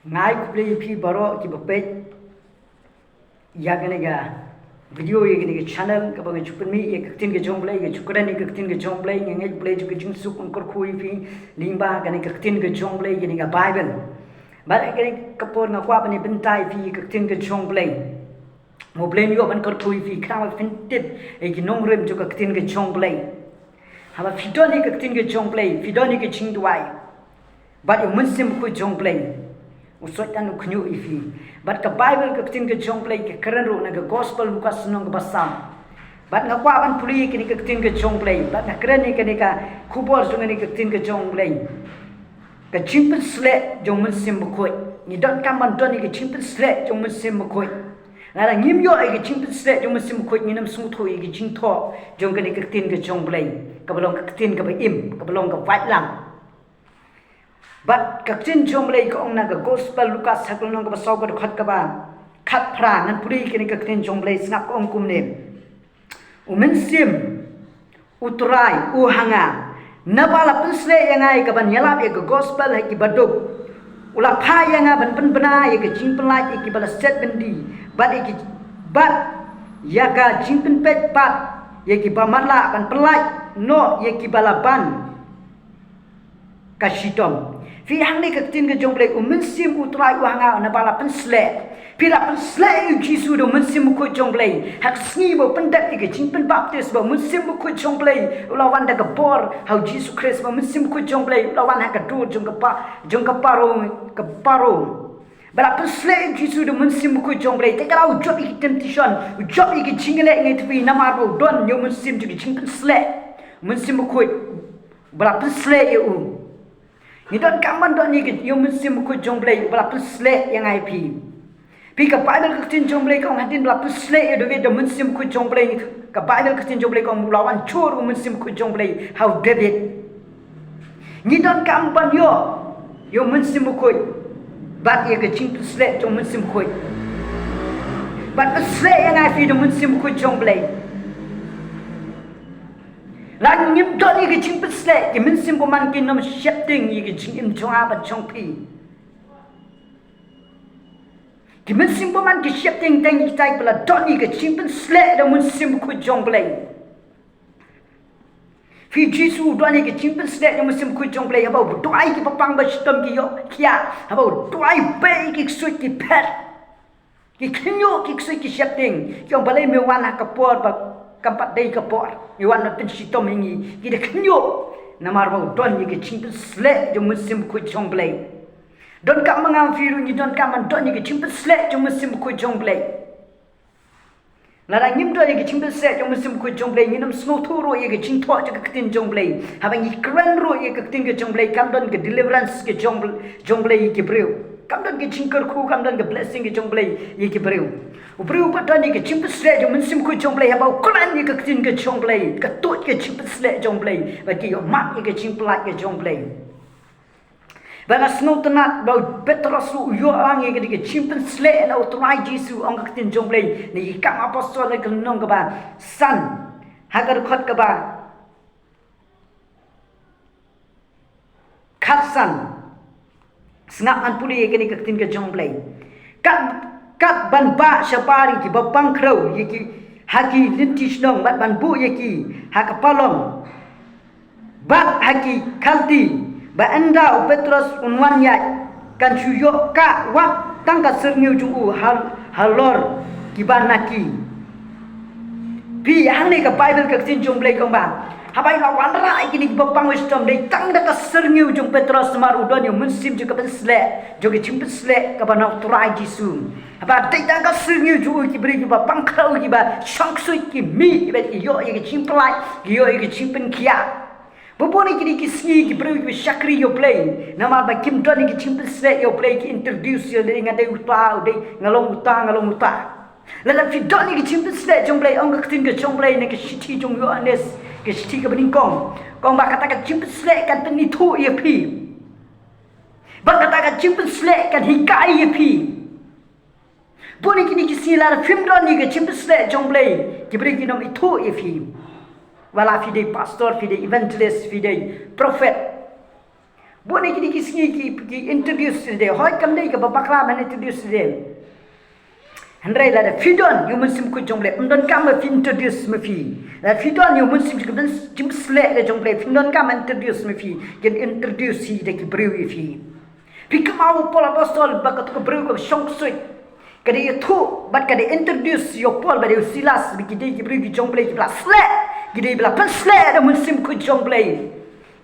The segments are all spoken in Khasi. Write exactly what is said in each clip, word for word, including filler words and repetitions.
Nga ai khublei ïa phi baroh kiba peit ïa kane ka video, ïa kane ka channel kaba nga ju pynmih ïa ka ktien ka jong U Blei, nga ju kren ïa ka ktien ka jong U Blei, nga ngeit U Blei jong ka jingsuk un kyrkhu ïa phi lyngba kane ka ktien ka jong U Blei, kane ka Bible. Bad ha kane ka por nga kwah ban ïa bynta ïa phi ïa ka ktien ka jong U Blei. Mo, U Blei un ïoh ban kyrkhu ïa phi khnang ba phin tip ïa ki nongrim jong ka ktien ka jong U Blei. Haba phi don ïa ka ktien ka jong U Blei, phi don ïa ka jingduwai bad ïa U Mynsiem Bakhuid jong U Blei, u Soitan u khñiuh ïa phi. Bad ka Bible, ka ktien ka jong U Blei, ka kren ruh na ka Gospel Lukas lynnong kaba saw. Bad nga kwah ban pule ïa kane ka ktien ka jong U Blei, bad nga kren ïa kane ka khubor jong kane ka ktien ka jong U Blei. Ka jingpynsleh jong U Mynsiem Bakhuid. Ngi donkam ban don ïa ka jingpynsleh jong U Mynsiem Bakhuid. Lada ngim ïoh ïa ka jingpynsleh jong U Mynsiem Bakhuid, ngin ym sngewthuh ïa ka jingthoh jong kane ka ktien ka jong U Blei, kaba long ka ktien kaba im, kaba long ka waitlam. Bad ka ktien jong U Blei ka ong na ka Gospel Lukas ha ka lynnong kaba saw, ka dkhot kaba khatphra, ngan pule ïa kane ka ktien jong U Blei, sngap, ka ong kumne: U Mynsiem U Trai u ha nga, naba la pynsleh ïa nga ïa ka ban ïalap ïa ka Gospel ha ki baduk. U la phah ïa nga ban pynbna ïa ka jingpynlait ïa kiba la set byndi, bad ïa ki, bad ïa ka jingpynpeit pat ïa kiba matlah, ban pynlait noh ïa kiba la ban ka shitom. Phi, hangne ka ktien ka jong U Blei: U Mynsiem U Trai u ha nga, naba la pynsleh. Phi, la pynsleh ïa u Jisu da U Mynsiem Bakhuid jong U Blei ha ka sngi ba u pyndep ïa ka jingpynbaptis, ba U Mynsiem Bakhuid jong U Blei u la wan da ka bor ha u Jisu Khrist, ba U Mynsiem Bakhuid jong U Blei u la wan ha ka dur jong ka pa, jong ka Paro, ka Paro. Ba la pynsleh ïa u Jisu da U Mynsiem Bakhuid jong U Blei, te ka la u jop ïa ki temptation, u jop ïa ki jingïaleh, ngi tip, namar ba u don ïa u mynsiem jong ka jingpynsleh. U Mynsiem Bakhuid ba la pynsleh ïa u. Ngi donkam ban don ïa ka, ïa u Mynsiem Bakhuid jong U Blei ba la pynsleh ïa nga ïa phi. Phi, ka Bible, ka ktien jong U Blei ka ong, hadien ba la pynsleh ïa u David da U Mynsiem Bakhuid jong U Blei, ka Bible, ka ktien jong U Blei ka ong, u la wan jur u Mynsiem Bakhuid jong U Blei ha u David. Ngi donkam ban ïoh ïa u Mynsiem Bakhuid bad ïa ka jingpynsleh jong u Mynsiem Bakhuid. Bad pynsleh ïa nga ïa phi da U Mynsiem Bakhuid jong U Blei. Lada ngim don ïa ka jingpynsleh, ki mynsiem bymman kin ym sheptieng ïa ka jingim jong nga bad jong phi. Ki mynsiem bymman ki sheptieng tang ïa kita kiba la don ïa ka jingpynsleh da U Mynsiem Bakhuid jong U Blei. Phi, Jisu u don ïa ka jingpynsleh da U Mynsiem Bakhuid jong U Blei, haba u duwai, ki bapang ba shitom ki ïoh khiah, haba u duwai, beh ki ksuid ki phet. Ki khynñiuh ki ksuid ki sheptieng, ki ong, balei me wan ha ka por ba kam pat dei ka por, me wan ban pynshitom ïa ngi. Ki da khynñiuh namar ba u don ïa ka jingpynsleh jong U Mynsiem Bakhuid jong U Blei. Donkam ma nga ma phi ruh, ngi donkam ban don ïa ka jingpynsleh jong U Mynsiem Bakhuid jong U Blei. Lada ngim don ïa ka jingpynsleh jong U Mynsiem Bakhuid jong U Blei, ngin ym sngewthuh ruh ïa ka jingthoh jong ka ktien jong U Blei. Haba ngi kren ruh ïa ka ktien ka jong U Blei, kam don ka deliverance ka jong, jong U Blei ïa ki briew. Kam don ka jingkyrkhu, kam don ka blessing ka jong U Blei ïa ki briew. U briew uba don ïa ka jingpynsleh jong U Mynsiem Bakhuid jong U Blei, haba u kren ïa ka ktien ka jong U Blei, ka tuid ka jingpynsleh jong U Blei, bad ki ïohmad ïa ka jingpynlait ka jong U Blei. Ba nga sngewtynnat ba u Petros ruh u ïoh lang ïa ka, ïa ka jingpynsleh na u Trai Jisu, ong ka ktien jong U Blei, na Ki Kam Apostol, na ka lynnong kaba san, ha ka dkhot kaba khatsan. Sngap, ngan pule ïa kane ka ktien ka jong U Blei. Kat, kat ban bah shabar ïa ki bapang khrew, ïa ki, ha ki lynti shnong, bad ban buh ïa ki ha ka palong bad ha ki khalti, ba ynda u Petros un wan ïaid, kan shu ïoh kah wat tang ka syrngiew jong u ha, halor kiba na ki. Phi, hangne ka Bible, ka ktien jong U Blei ka ong ba haba u la wanrah ïa kine ki bapang ba shitom, dei tang da ka syrngiew jong u Petros, namar u don ïa u mynsiem jong ka pynsleh, jong ka jingpynsleh kaba na u Trai Jisu. Haba dei tang ka syrngiew jong u, ki briew kiba pang khrew, kiba shong ksuid, ki mih, kiba, ki ïoh ïa ka jingpynlait, ki ïoh ïa ka jingpynkhiah. Ba bun ïa kine ki sngi ki briew kiba shakri ïa U Blei, namar ba kim don ïa ka jingpynsleh ïa U Blei, ki introduce ïa lade, nga dei uta, u dei, nga long uta, nga long uta. Lada phi don ïa ka jingpynsleh jong U Blei, ong ka ktien ka jong U Blei na ka shithi jong u Ïoannis, ka shithi kaba nyngkong, ka ong ba kata ka jingpynsleh kan pynithuh ïa phi. Bad kata ka jingpynsleh kan hikai ïa phi. Bun ïa kine ki sngi lada phim don ïa ka jingpynsleh jong U Blei, ki briew kin ym ithuh ïa phi. Wat la phi dei pastor, phi dei evangelist, phi dei prophet. Bun na kine ki sngi ki, ki introduce de. Hooid kam dei kaba bakla ban introduce de. Hynrei lada phi don ïa u Mynsiem Bakhuid jong U Blei, ym donkam ba phi introduce ma phi. Lada phi don ïa u Mynsiem Bakhuid jong U Blei, phi ym donkam ba introduce ma phi. Kin introduce hi da ki briew ïa phi. Phi kynmaw u Paul Apostol ba kato ka briew ka shong ksuid. Ka dei ïathuh bad ka dei introduce ïa u Paul bad ïa u Silas ba ki dei ki briew ki jong U Blei kiba la sleh. Ki dei ba la pynsleh da u Mynsiem Bakhuid jong U Blei.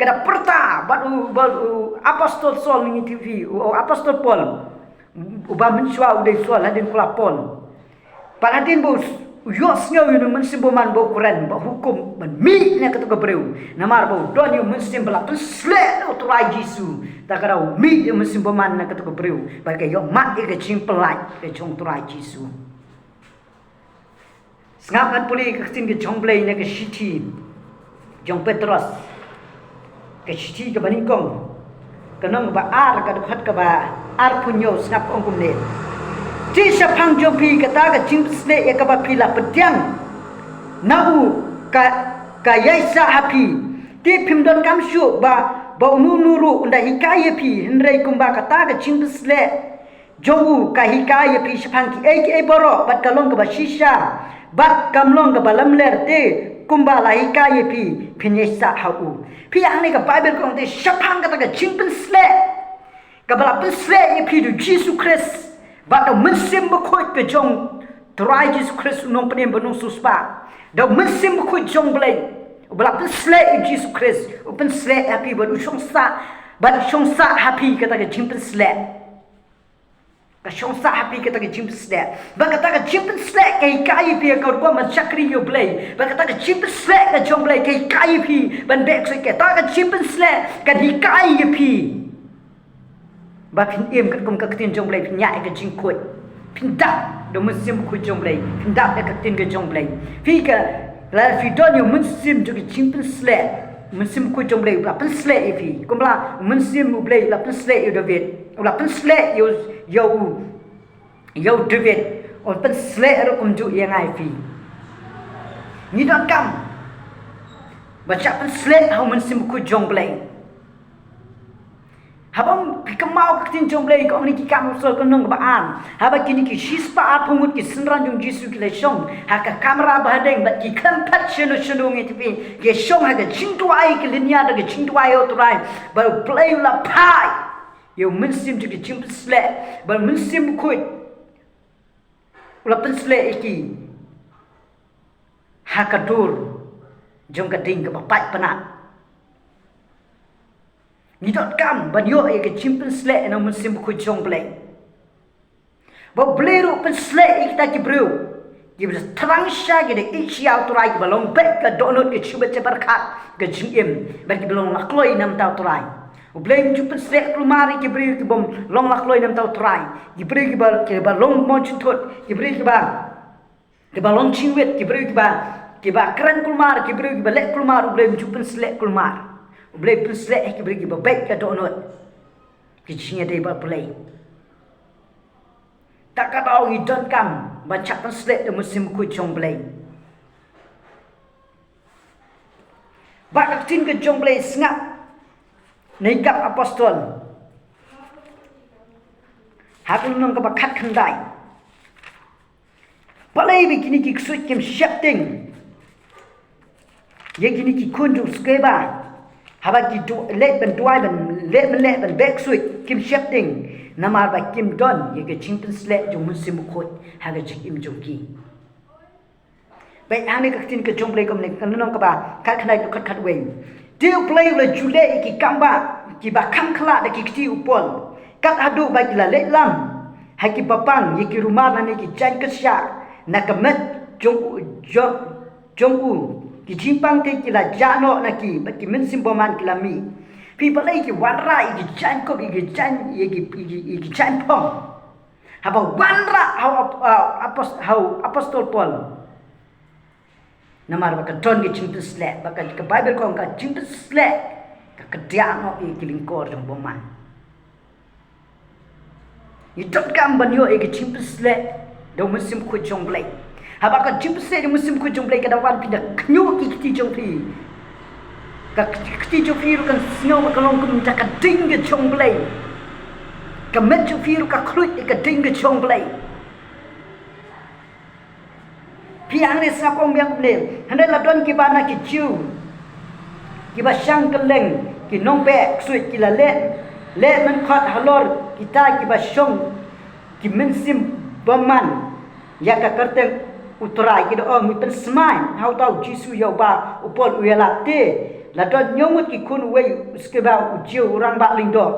Ka da pyrta bad u, bad u Apostol Saul, ngi tip hi, u, u Apostol Paul. Uba mynshuwa u dei Saul, hadien u la Paul. Bad hadien ba u ïohsngew ïa u Mynsiem Bymman ba u kren, ba u hukum ban mih na kato ka briew. Namar ba u don ïa u mynsiem ba la pynsleh da u Trai Jisu. Te ka da u mih ïa u Mynsiem Bymman na kato ka briew. Bad ka ïoh mad ïa ka jingpyllait ka jong u Trai Jisu. Sngap ngan pule ka ktien ka jong U Blei na ka shithi jong u Petros. Ka shithi kaba nyngkong, ka lynnong kaba ar, ka dkhot kaba arphew hynñiew, sngap, ka ong kumne: Te shaphang jong phi, kata ka jingpynsleh ïa kaba phi la pdiang na u ka, ka ïaisah ha phi. Te phim donkam shuh ba, ba uno uno ruh un da hikai ïa phi, hynrei kumba kata ka jingpynsleh jong u ka hikai ïa phi shaphang kiei kiei baroh, bad ka long kaba shisha, bad kam long kaba lamler, te kumba la hikai ïa phi, phin ïaisah ha u. Phi ïa, hangne ka Baibl ka ong te shaphang kata ka jingpynsleh kaba la pynsleh ïa phi da u Jisu Khrist, bad da u Mynsiem Bakhuid ka jong u Trai Jisu Khrist, u nongpynim bad u nongsiewspah. Da u Mynsiem Bakhuid jong U Blei, uba la pynsleh ïa u Jisu Khrist, u pynsleh ha phi bad u shong sah, bad u shong sah ha phi kata ka jingpynsleh. Ka shong sah ha phi kata ka jingpynsleh. Bad kata ka jingpynsleh ka hikai ïa phi ïa ka rukom ban shakri ïa U Blei. Bad kata ka jingpynsleh ka jong U Blei ka hikai ïa phi ban beh ksuid. Kata ka jingpynsleh kan hikai ïa phi ba phin im katkum ka ktien jong U Blei, phin ïaid ha ka jingkhuid. Phin dap da u Mynsiem Bakhuid jong U Blei. Phin dap da ka ktien ka jong U Blei. Phi ka, lada phi don ïa u mynsiem jong ka jingpynsleh, u Mynsiem Bakhuid jong U Blei u la pynsleh ïa phi. Kumba u Mynsiem U Blei u la pynsleh ïa u David. U la pynsleh ïa u, ïa u, ïa u David. Un pynsleh ruh kumjuh ïa nga ïa phi. Ngi donkam ban shah pynsleh ha u Mynsiem Bakhuid jong U Blei. Haba phi kynmaw ka ktien jong U Blei, ka ong na Ki Kam Apostol, ka lynnong kaba ar. Haba kine ki shispah arphew ngut ki synran jong u Jisu ki la shong ha ka kamra bahading, bad ki khlem phet shano shano, ngi tip hi, ki shong ha ka jingduwai, ki lyniar da ka jingduwai ïa u Trai. Bad U Blei u la phah ïa u mynsiem jong ka jingpynsleh, bad u Mynsiem Bakhuid u la pynsleh ïa ki ha ka dur jong ka ding kaba pait pynah. Ngi donkam ban ïoh ïa ka jingpynsleh na u Mynsiem Bakhuid jong U Blei. Ba U Blei ruh u pynsleh ïa kita ki briew kiba thrang sha, ki da ïeit sha ïa u Trai, kiba long beit ka dohnud, ka jubab jingpyrkhat, ka jingim, bad kiba long lakloi na bynta u Trai. U Blei um ju pynsleh kulmar ïa ki briew kibym long lakloi na bynta u Trai. Ki briew kiba, kiba long mawjynthut, ki briew kiba, kiba long jingwit, ki briew kiba, kiba kren kulmar, ki briew kiba leh kulmar, U Blei um ju pynsleh kulmar. U Blei u pynsleh ïa ki briew kiba beit ka dohnud, ki jingïadei bad U Blei. Te ka daw ngi donkam ban shah pynsleh da u Mynsiem Bakhuid jong U Blei. Bad ka ktien ka jong U Blei, sngap, na Ki Kam Apostol, ha ka lynnong kaba khatkhyndai. Balei ba kine ki ksuid kim sheptieng ïa kine ki khun jong u Skeva? Haba ki du-, leit ban duwai, ban leh ban leh, ban beh ksuid, kim sheptieng. Namar ba kim don ïa ka jingpynsleh jong u Mynsiem Bakhuid ha ka jingim jong ki. Bad hangne ka ktien ka jong U Blei kumne, ka lynnong kaba khatkhyndai, dkhot khatwei: Te U Blei u la ju leh ïa ki kambah kiba kham khlah da ki kti u Paul, kat haduh ba ki la leit lam ha ki bapang ïa ki rumar lane ki jaiñ kyrshah na ka met jong u, jong, jong u. Ki jingpang te ki la jah noh na ki, bad ki mynsiem bymman ki la mih. Phi, balei ki wanrah ïa ki jaiñkup, ïa ki jaiñ, ïa ki, ïa ki, ïa ki jaiñphong? Haba wanrah ha u ap-, ha u apos-, ha u Apostol Paul. Namar ba ka don ka jingpynsleh, ba ka, ka Baibl ka ong ka jingpynsleh ka kdiah noh ïa ki lyngkor jong u bymman. Ngi donkam ban ïoh ïa ka jingpynsleh da u Mynsiem Bakhuid jong U Blei. Haba ka jingpynsleh da u Mynsiem Bakhuid jong U Blei ka da wan, phi da khñiuh ki kti jong phi. Ka kti jong phi ruh kan sngew ba ka long kum ka ding ka jong Blei. Ka met jong phi ruh ka khluit ïa ka ding ka jong Blei. Phi hangne sngap ong biang kumne. Hynrei la don kiba na ki Jiw, kiba shang kylleng, ki nongbeh ksuid, ki la leh, leh mynkhot halor kita kiba shong ki mynsiem bymman ïa ka kyrteng U Trai, ki da ong, ngi pynsmai ha uta U Jisu ïa uba u Paul u ïalap. Te la don hynñiew ngut ki khun uwei u scriba u Jiw, u rangbah lyngdoh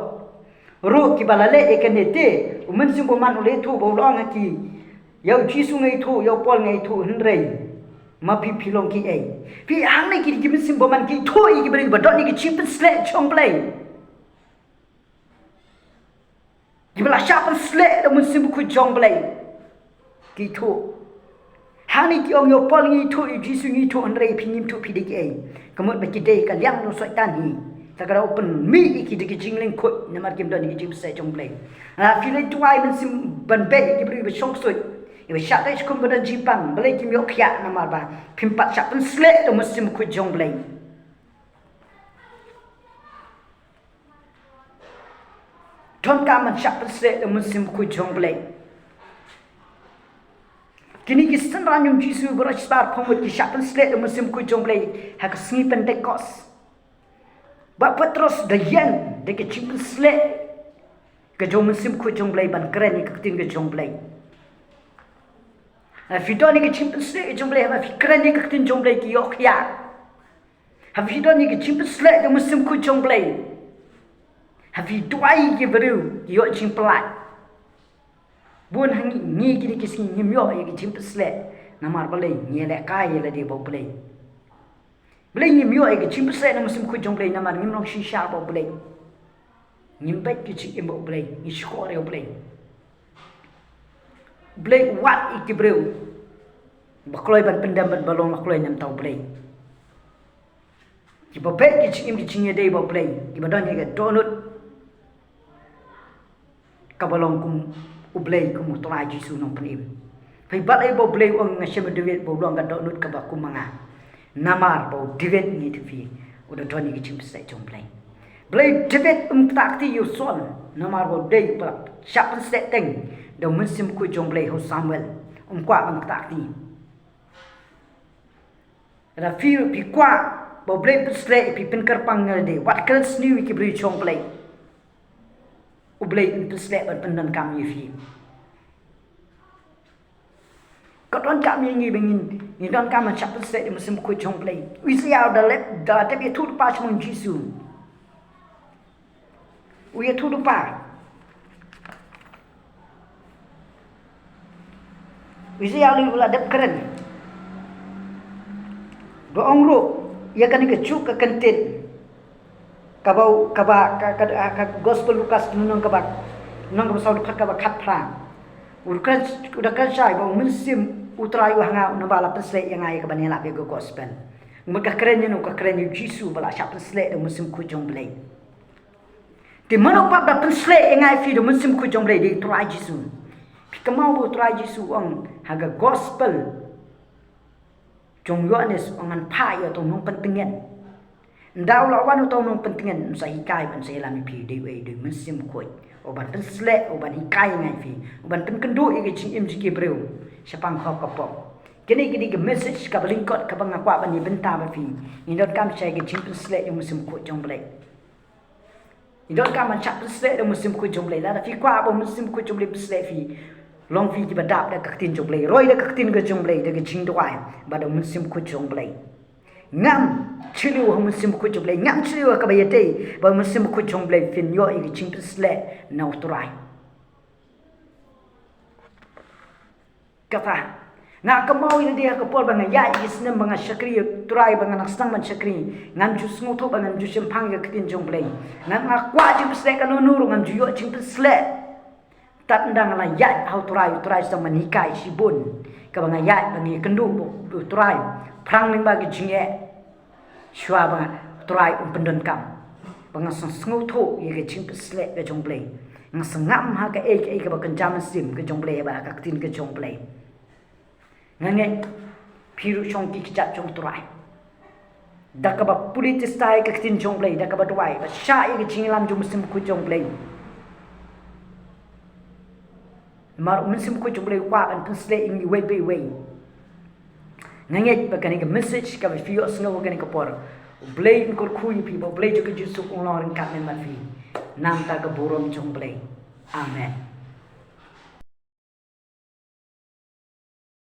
ruh, kiba la leh ïa kane. Te u mynsiem bymman u la ïathuh bad u la ong ha ki, ïa U Jisu nga ïathuh, ïa u Paul nga ïathuh, hynrei ma phi, phi long kiei? Phi, hangne ki, ki mynsiem bymman ki ïathuh ïa ki briew ba don ïa ki jingpynsleh jong Blei. Kiba la shah pynsleh da u Mynsiem Bakhuid jong Blei ki ïathuh. Hangne ki ong, ïa u Paul ngi ïathuh, ïa U Jisu ngi ïathuh, hynrei phi ngim ïathuh phi dei kiei. Ka mut ba ki dei ka liang jong u Soitan hi. Te ka daw pynmih ïa ki da ki jinglyngkhuid namar kim don ïa ki jingpynsleh jong Blei. La phi leit duwai mynsiem ban beh ïa ki briew ba shong ksuid, ïa ba shah teh sha khum ba don jingpang, balei kim ïoh khiah? Namar ba phim pat shah pynsleh da u Mynsiem Bakhuid jong Blei. Donkam ban shah pynsleh da u Mynsiem Bakhuid jong Blei. Kine ki synran jong U Jisu baroh shi spah arphew ngut ki shah pynsleh da u Mynsiem Bakhuid jong Blei ha ka sngi Pentekost. Bah Petros da ïeng da ka jingpynsleh ka jong u Mynsiem Bakhuid jong Blei ban kren ïa ka ktien ka jong Blei. Ha phi don ïa ka jingpynsleh ka jong Blei, ha phi kren ïa ka ktien jong Blei, ki ïoh khiah. Ha phi don ïa ka jingpynsleh da u Mynsiem Bakhuid jong Blei, ha phi duwai ïa ki briew, ki ïoh jingpynlait. Bun ha ngi, ngi kine ki sngi ngim ïoh ïa ka jingpynsleh. Namar balei? Ngi ïalehkai ïa lade bad U Blei. Balei ngim ïoh ïa ka jingpynsleh da u Mynsiem Bakhuid jong Blei? Namar ngim long shisha bad U Blei. Ngim beit ka jingim bad U Blei, ngi shukor ïa U Blei. U Blei u wad ïa ki briew ba kloi ban pyndem bad ba long la kloi na bynta U Blei. Kiba beit ki jingim ki jingïadei bad U Blei, kiba don ïa ka dohnud kaba long kum U Blei, kum U Trai Jisu Nongpynim. Phi, balei ba U Blei u ong, nga shem ïa u David ba u long ka dohnud kaba kum ma nga? Namar ba u David, ngi tip phi, u da don ïa ka jingpynsleh jong U Blei. Balei u David um ktah kti ïa u Saul? Namar ba u dei uba la shah pynsleh teng da u Mynsiem Bakhuid jong U Blei ha u Samuel. Um kwah ban ktah kti. Lada phi ruh phi kwah ba U Blei un pynsleh ïa phi, pynkyrpang ïa lade, wat kren sniew ïa ki briew jong U Blei. U Blei un pynsleh ban pyndonkam ïa phi. Ka donkam ïa ngi ba ngin, ngin donkam ban shah pynsleh da u Mynsiem Bakhuid jong U Blei. U Isaïah u da leh, da dep ïathuh lypa shaphang U Jisu. U ïathuh lypa. U Isaïah u la dep kren. Da ong ruh ïa kane kajuh ka kyntien. Kaba, kaba, ka, ka, ka gospel Lukas, nong kaba, nong kaba saw dkhot kaba khatphra. U kren, u da kren shai ba u Mynsiem U Trai u ha nga, u naba la pynsleh ïa nga ïa kaban ïalap ïa ka gospel. Mut ka kren ïa u, ka kren ïa u Jisu ba la shah pynsleh da u Mynsiem Bakhuid jong U Blei. Te mano pat ba pynsleh ïa nga ïa phi da u Mynsiem Bakhuid jong U Blei? Dei u Trai Jisu. Phi kynmaw ba u Trai Jisu u ong ha ka gospel jong u Ïoannis, u ong, ngan phah ïa uta u nongpyntngen. Ynda u la wan uta u nongpyntngen, un sa hikai bad un sa ïalam ïa phi. Dei uei? Dei u Mynsiem Bakhuid. U ban pynsleh, u ban hikai ïa nga ïa phi, u ban pynkynduh ïa ka jingim jong ki briew shaphang hok ka pop. Kine ki dei ki message kaba lyngkot kaba nga kwah ban ïa bynta bad phi. Ngi donkam shai ïa ka jingpynsleh jong u Mynsiem Bakhuid jong U Blei. Ngi donkam ban shah pynsleh da u Mynsiem Bakhuid jong U Blei. Lada phi kwah ba u Mynsiem Bakhuid jong U Blei un pynsleh ïa phi, long phi kiba dap da ka ktien jong U Blei, roi da ka ktien ka jong U Blei, da ka jingduwai bad da u Mynsiem Bakhuid jong U Blei. Ngam shlei ha u Mynsiem Bakhuid jong U Blei, ngam shlei ha kaba ïadei bad u Mynsiem Bakhuid jong U Blei, phin ïoh ïa ka jingpynsleh na u Trai. Kata, nga kynmaw ïa lade ha ka por ba nga ïaid ïa ki snem ba nga shakri ïa u Trai, ba nga dang sdang ban shakri, ngam ju sngewthuh bad ngam ju shemphang ïa ka ktien jong U Blei. Nga, nga kwah jingpynsleh kano kano ruh, ngam ju ïoh jingpynsleh. Tad ynda nga la ïaid ha u Trai, u Trai sdang ban hikai shibun. Kaba nga ïaid ba nga ïakynduh bad u Trai, phrang lyngba ki jingeh. Shuwa ba u Trai un pyndonkam, ba nga sdang sngewthuh ïa ka jingpynsleh ka jong U Blei. Nga sdang ngam ha kaei kaei kaba kynja mynsiem ka jong U Blei, bad ha ka ktien ka jong U Blei. Nga ngeit phi ruh shong ki kjat jong u Trai. Da kaba pule tista ïa ka ktien jong U Blei, da kaba duwai, ba shah ïa ka jingïalam jong u Mynsiem Bakhuid jong U Blei. Namar u Mynsiem Bakhuid jong U Blei u kwah ban pynshlei ïa ngi iwei pa iwei. Nga ngeit ba kane ka message kaba phi ïohsngew ha kane ka por, U Blei un kyrkhu ïa phi, ba U Blei jong ka jingsuk un long ryngkat lem bad phi. Namar ka burom jong U Blei. Amen.